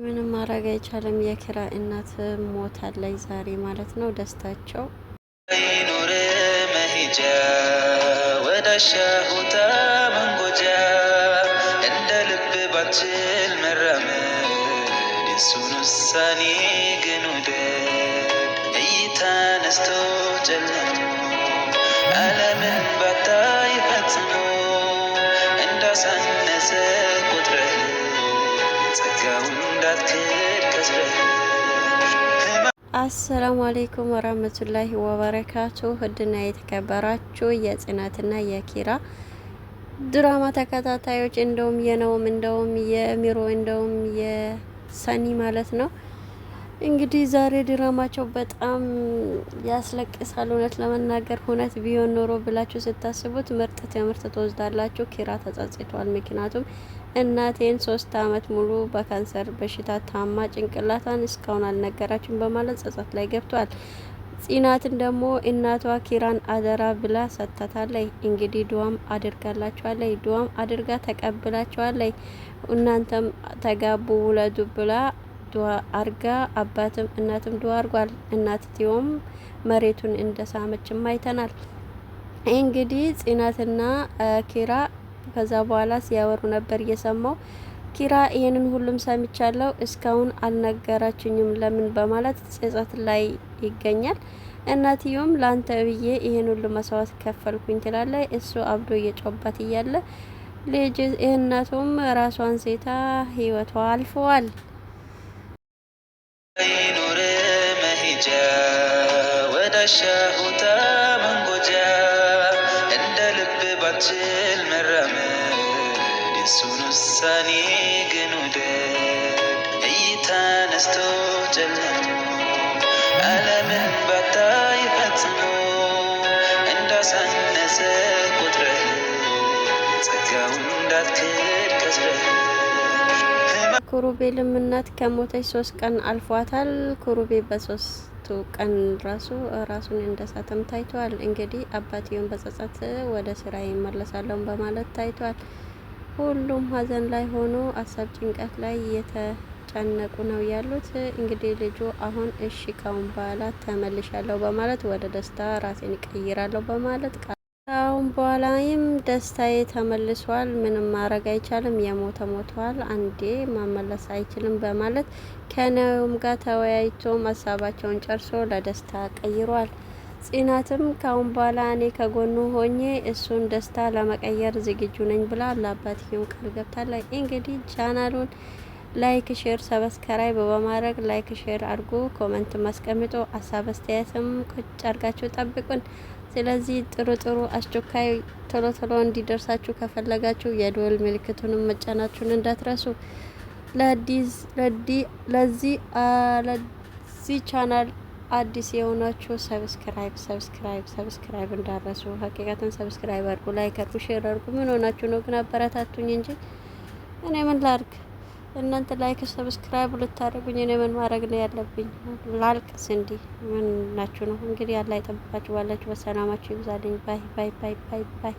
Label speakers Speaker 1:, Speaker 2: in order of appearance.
Speaker 1: ምንም ማድረግ አይቻልም። የኪራ እናት ሞታለች ዛሬ ማለት ነው። ደስታቸው
Speaker 2: ይኑር መሄጃ ወዳሻ ቦታ መንጎጃ እንደ ልብ ባችል መራመድ የሱን ውሳኔ ግን ውደድ እይታ ነስቶ ጨለሞ ዓለምን ባታይ ፈጽሞ እንዳሳነሰ ቆጥረህ ጸጋውን እንዳትክድ ከስረህ።
Speaker 1: አሰላሙ አሌይኩም ወራህመቱላሂ ወበረካቱ። ህድና የተከበራችሁ የጽናትና የኪራ ድራማ ተከታታዮች እንደውም የነውም እንደውም የሚሮ እንደውም የሰኒ ማለት ነው። እንግዲህ ዛሬ ድራማቸው በጣም ያስለቅሳል። እውነት ለመናገር እውነት ቢሆን ኖሮ ብላችሁ ስታስቡት ምርጥ ትምህርት ትወስዳላችሁ። ኪራ ተጸጽቷል። ምክንያቱም እናቴን 3 አመት ሙሉ በካንሰር በሽታ ታማ ጭንቅላቷን እስካሁን አልነገራችሁም በማለት ጸጸት ላይ ገብቷል። ጽናትን ደግሞ እናቷ ኪራን አደራ ብላ ሰጥታታለች። እንግዲህ ድዋም አድርጋላችኋለች፣ ድዋም አድርጋ ተቀብላችኋለች። እናንተም ተጋቡ ውለዱ ብላ ድዋ አርጋ አባትም እናትም ድዋ አርጓል። እናትየውም መሬቱን እንደሳመችም አይተናል። እንግዲህ ጽናትና ኪራ ከዛ በኋላ ሲያወሩ ነበር እየሰማው። ኪራ ይህንን ሁሉም ሰምቻለሁ፣ እስካሁን አልነገራችኝም ለምን በማለት ጸጸት ላይ ይገኛል። እናትየውም ለአንተ ብዬ ይህን ሁሉ መስዋዕት ከፈልኩኝ ትላለች። እሱ አብዶ እየጮባት እያለ ልጅ እናቱም ራሷን ሴታ ህይወቷ አልፈዋል።
Speaker 2: ይኑር መሄጃ ወዳሻ ቦታ መንጎጃ እንደ ልብ ባችል መራመድ የሱን ውሳኔ ግን ውደድ እይታ ነስቶ ጨለሞ ዓለምን ባታይ ፈጽሞ እንዳሳነሰ ቆጥረህ ጸጋውን እንዳትክድ ከስረህ።
Speaker 1: ኩሩቤልም እናት ከሞተች 3 ቀን አልፏታል። ኩሩቤ በ3ቱ ቀን ራሱ ራሱን እንደሳተም ታይቷል። እንግዲህ አባትየውን በጸጸት ወደ ስራ ይመለሳለሁ በማለት ታይቷል። ሁሉም ሀዘን ላይ ሆኖ አሳብ ጭንቀት ላይ እየተጨነቁ ነው ያሉት። እንግዲህ ልጁ አሁን እሺ ካሁን በኋላ ተመልሻለሁ በማለት ወደ ደስታ ራሴን እቀይራለሁ በማለት አሁን በኋላይም ደስታዬ ተመልሷል፣ ምንም ማድረግ አይቻልም፣ የሞተ ሞቷል፣ አንዴ መመለስ አይችልም በማለት ከነውም ጋር ተወያይቶ ሀሳባቸውን ጨርሶ ለደስታ ቀይሯል። ጽናትም ካሁን በኋላ እኔ ከጎኑ ሆኜ እሱን ደስታ ለመቀየር ዝግጁ ነኝ ብላ ለአባትየው ቃል ገብታለች። እንግዲህ ቻናሉን like፣ share፣ subscribe በማድረግ like share አድርጎ comment አስቀምጦ ሀሳብ አስተያየትም ቁጭ አድርጋችሁ ጠብቁን። ስለዚህ ጥሩ ጥሩ አስቸኳይ ቶሎ ቶሎ እንዲደርሳችሁ ከፈለጋችሁ የደወል ምልክቱንም መጫናችሁን እንዳትረሱ። ለዚህ ቻናል አዲስ የሆናችሁ subscribe subscribe subscribe እንዳትረሱ። ሀቂቀትን subscribe አድርጉ፣ like አድርጉ፣ share አድርጉ። ምን ሆናችሁ ነው ግን? አበረታቱኝ እንጂ እኔ ምን ላድርግ? እናንተ like subscribe ልታደርጉኝ እኔ ምን ማድረግ ነው ያለብኝ? ላልቅስ እንዲ ምን ናችሁ ነው እንግዲህ። አላህ ይጠብቃችሁ። ባላችሁ በሰላማችሁ ይብዛልኝ። Bye bye bye bye bye።